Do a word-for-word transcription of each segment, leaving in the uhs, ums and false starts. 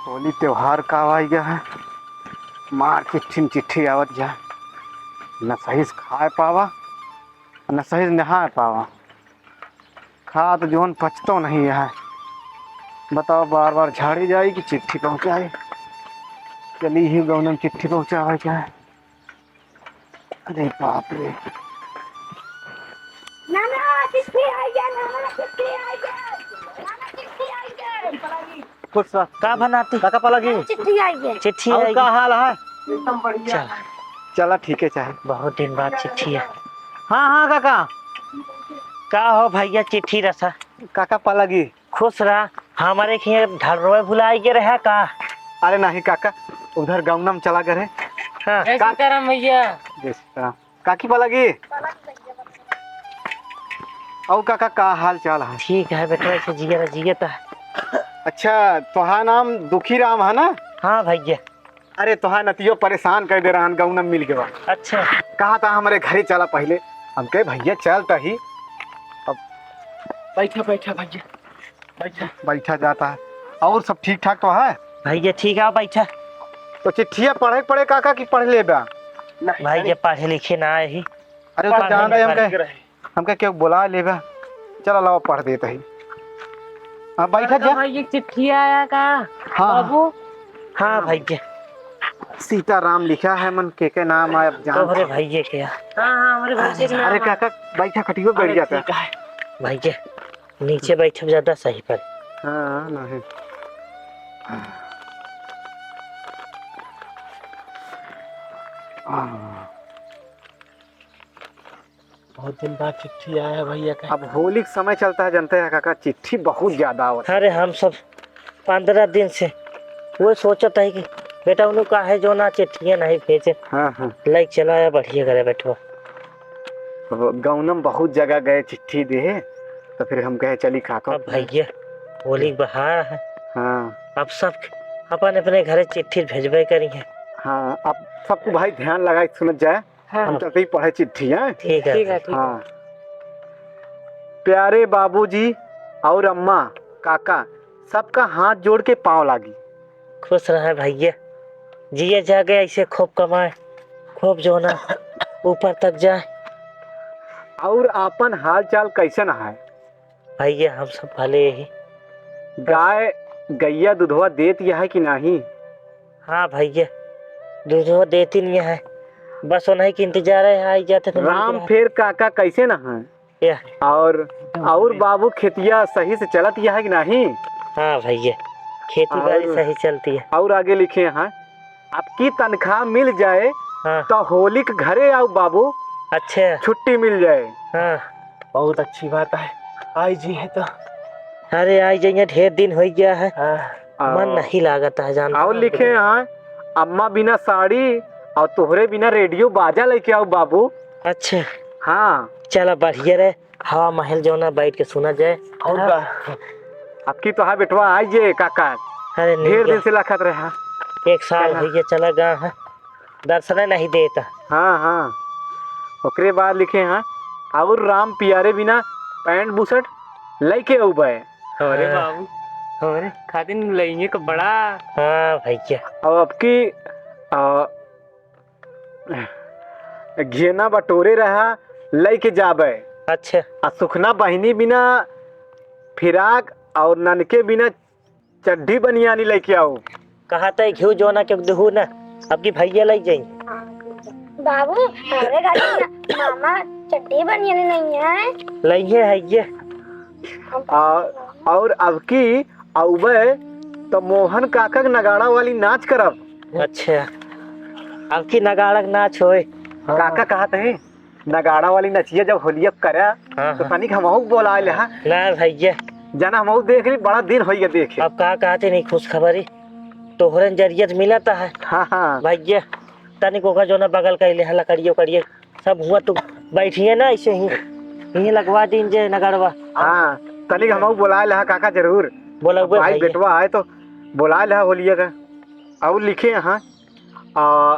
होली त्योहार का आइ गया है, मार चिट्ठी न चिट्ठी आवत गया है, न सही से खाए पावा, न सही से नहाए पावा। खात जौन पचतो नहीं है। बताओ, बार बार झाड़ी जाई कि चिट्ठी पहुँचाई? चली ही गौनम चिट्ठी पहुँचावे के है। अरे बाप रे। नाना, चिट्ठी आई है, नाना, चिट्ठी आई है, नाना, चिट्ठी आई है। खुश रह। का बनाती? काका पलागी? चिट्ठी आई है। चिट्ठी और आई का है। हाल है? एकदम बढ़िया। चल। चला, ठीक है, चाहे। बहुत दिन बाद चिट्ठी है। हाँ, हाँ, काका। का हो भैया, चिट्ठी रसा? काका पलागी? खुश रहा। हमरे खिया ढलरोए भुलाइ के रहा का? अरे नहीं काका, उधर गौनम चला गए रहे। हाँ। जय का- सीताराम भैया। जय सीताराम। काकी पलागी? और काका, का हाल चाल है? ठीक है बेटा, ऐसे जिया रहा, जियत है। अच्छा, तोहार नाम दुखी राम है ना? हाँ भैया। अरे, तोहार नतियो परेशान कर दे रहन, गौनम मिल गवा। अच्छा। कहा था हमरे घरे चला पहले, हम कहे भैया चल तही। अब बैठा, बैठा भैया, बैठा। बैठा जाता है। और सब ठीक ठाक तो है? भैया ठीक है, बैठा। तो चिट्ठिया पढ़े के पड़े काका कि पढ़ लेबा? नहीं, भैया नहीं। पढ़े लिखे ना आए ही। अरे, तो पढ़े जानते नहीं हम पढ़े। कहे, हमके केहू बोला लेबा। चला लावा, पढ़ देत ही। हाँ, बैठा जा। भाई, एक चिट्ठी आया का? हाँ, हाँ। बाबू। हाँ भैया। सीताराम लिखा है मन, के के नाम आए, अब जान। तोहरे भैया के। हाँ, हाँ, हमरे भैया के नाम अरे है। काका, बैठा, खटियो बैठ अरे जाता। ठीक है। भैया, नीचे बैठब ज्यादा सही पर। हाँ, नहीं। हाँ। बहुत दिन बाद चिट्ठी आया है भैया का। अब होली का समय चलता है, जानते हैं काका, चिट्ठी बहुत ज्यादा आवत है। अरे हम सब पन्द्रह दिन से वो सोचत है कि बेटा उन्हों का है जो ना चिट्ठियाँ नहीं भेजे। हाँ, हाँ। लाइक चला आया, बढ़िया करे बैठो। अब गौनम बहुत जगह गए चिट्ठी दे, तो फिर हम कहे चली काका। अब भैया होली का बहार है। हाँ। अब सब अपन अपने घरे चिट्ठी भेजबे करी है। हाँ, अब सबको भाई ध्यान लगाए सुनत जाए। हाँ। हम चलते ही पढ़े चिट्ठी, हैं? ठीक है। ठीक है, ठीक है। हाँ। प्यारे बाबूजी और अम्मा, काका, सबका हाथ जोड़ के पाँव लागी। खुश रहे भैया, जिए जागे ऐसे खूब कमाए, खूब जोना ऊपर तक जाए। और आपन हाल चाल कैसन है? भैया, हम सब भले ही। गाय, गैया दुधवा देत यह है कि नाही? हाँ भैया, दुधवा देती नहीं है, बस उन्हीं के इंतजार है, आई जाते तो मिल राम जाए। फेर काका कैसे न है? या। और, और बाबू खेतिया सही से चलत यह है कि नाही? हाँ भैया, खेती बाड़ी और, सही चलती है। और आगे लिखे हैं, आपकी तनख्वाह मिल जाए हाँ। तो होली के घरे आओ बाबू। अच्छा। छुट्टी मिल जाए। हाँ। बहुत अच्छी बात है, आई जी है तो। अरे आई जाइए, ढेर दिन हो गया है। हाँ। मन और नहीं लागत है, जान। और लिखे हैं, अम्मा बिना साड़ी और तोहरे बिना रेडियो बाजा लेके आओ बाबू। अच्छा। हाँ। चला बढ़िया रहे, हवा महल जौना बैठ के सुना जाए। और का? आपकी तो हाँ बेटवा, आई जे काका। अरे नहीं ढेर जा। दिन से लखत रहा। एक साल चला। भैया चला गया है, दर्शने नहीं देता। हाँ, हाँ। ओकरे बाद लिखे हैं, और राम पियारे बिना पैंट बुशर्ट लइके अउबे। अरे हाँ। बाबू, हमरे खातिर लइहे के बड़ा। हाँ भैया। और आपकी, आ, घेना बटोरे रहा, लइके जाबे। अच्छा। आ सुखना बहिनी बिना फिराक और ननके बिना चड्ढी बनियानी लइके आओ। कहा तय घिउ जोना के देहू ना, अब की भैया लइ जाई। बाबू, हमरे घर में मामा चड्ढी बनियानी नहीं है। लइहे है ये। हम आ, और अब की अउबे तो मोहन काका के नगाड़ा वाली नाच करब। अच्छा, अब की नगाड़ा के नाच होए। हाँ। काका कहत है, नगाड़ा वाली नचिया जब होलिया करे, हाँ, तो हाँ। तनिक हमहू के बोलाए ले, हाँ। ना भैया। जाना हमहू देख ली, बड़ा दिन होइ गया देखे। अब का कहते नहीं खुशखबरी, तोहरे जरिए से मिलत है। हाँ, हाँ। भैया, तनिक ओकर जो ना बगल कइले है, लकड़ियो कड़िए, सब हुआ तो बैठिए ना ऐसे ही, यहीं लगवा दीन जे नगड़वा। हाँ, तनिक हमहू बोलाए ले, हाँ, काका जरूर। बोलउबे भाई भैया। बेटवा आए तो बोलाए ले, हाँ, होलिया का। और लिखे यहाँ, आ,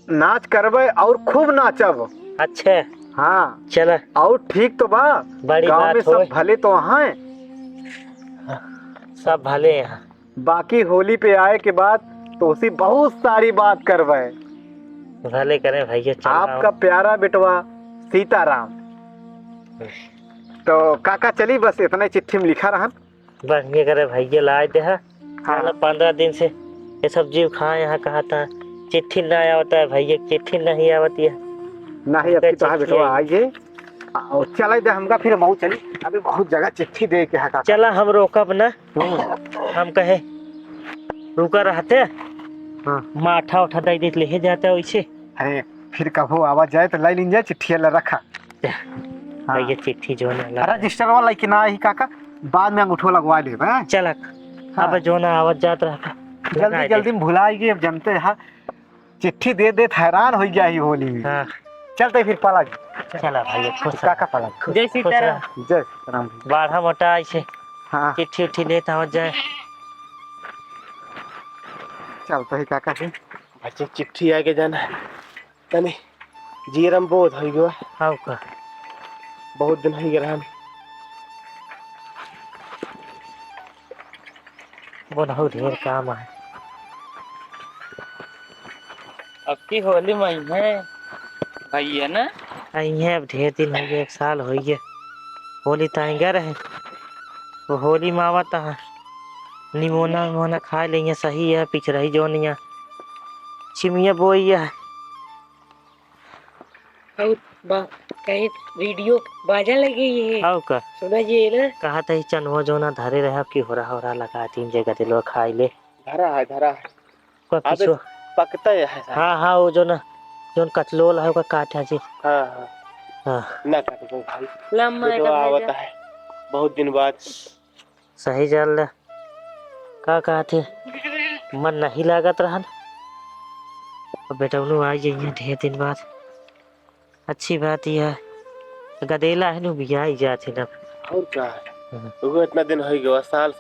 नाच करबे और खूब नाचब। अच्छा। हाँ। चला। और ठीक तो बा? बड़ी गाँव बात में सब होए। भले तो हैं। सब भले हैं। बाकी होली पे आए के बाद तोहसे बहुत सारी बात करबे। भले करे भैया, चल रहा हूँ। आपका प्यारा बेटवा सीताराम। तो काका चली, बस इतने चिट्ठी में लिखा रहन। बढ़िया करे भैया, लाए दे हा। हाँ। मतलब पन्द्रह दिन से ये सब जीव खाए यहाँ कहा था, चिट्ठी ना आवता है भैया, चिट्ठी नहीं आवती है। नहीं, अब तो हाँ चिट्ठी बेटवा आई। आइए। और चला दे हमका, फिर मऊ चली। अभी बहुत जगह चिट्ठी दे के हा काका। चला हम रोकब ना। हम्म। हम कहे रुका रहते। हाँ। माठा उठा दे देत, लेहे जाते वैसे। अरे, फिर कभो आवा जाए तो लाई लीन जाए, चिट्ठी ला रखा। हाँ। भैया चिट्ठी जो ना ला। रजिस्टर वाला कि ना ही काका, बाद में अंगूठो लगवा लेब, हैं? चलक। हाँ। अब जो ना आवत जात रहता। जल्दी, जल्दी में भुला गए, अब जानते हैं। चिट्ठी दे दे हैरान हो गया ही होली में। हाँ। चलते फिर पलग। चला भैया, खुश रह। काका पलग। जय सीताराम। जय सीताराम। बाढ़ा मोटा ऐसे हाँ। चिट्ठी उट्ठी लेत आवत जाए। चलते ही काका से। अच्छा, चिट्ठी आके जाना है। तनी जीरम बोध हो गया। हाँ का? बहुत दिन हो गया रहन। बहुत ढेर काम है। अब की होली में है भैया ना? आई है, अब ढेर दिन हो गए, एक साल हो गए। होली ताई गए रहे, वो होली में आवत है, निमोना निमोना खा लेंगे, सही है, पिछरही जोनिया चिमिया बोई है। और बा-, कहीं रेडियो बाजा लगी है। आओ का? सुना जी ना। कहा था, चनवा जोना धरे रहे, आपकी होरा होरा लगा तीन जगह दिलवा खाई ले। धरा है, धरा है। कोई अबे पीछो। पकता है, है। हाँ, हाँ, वो जो ना, जो कचलोल है, ओका काट है जी। हाँ, हाँ। हाँ। ना काटे कोई भाई। लम्बा बेटवा आवता है, बहुत दिन बाद। सही जान ले, का कहत है, मन नहीं लागत रहन। अब बेटौनो आ जाइए ढेर दिन बाद। अच्छी बात यह है, गदेला है नु, बियाई जात है ना। और का है? हाँ। वो इतना दिन हो गया, साल।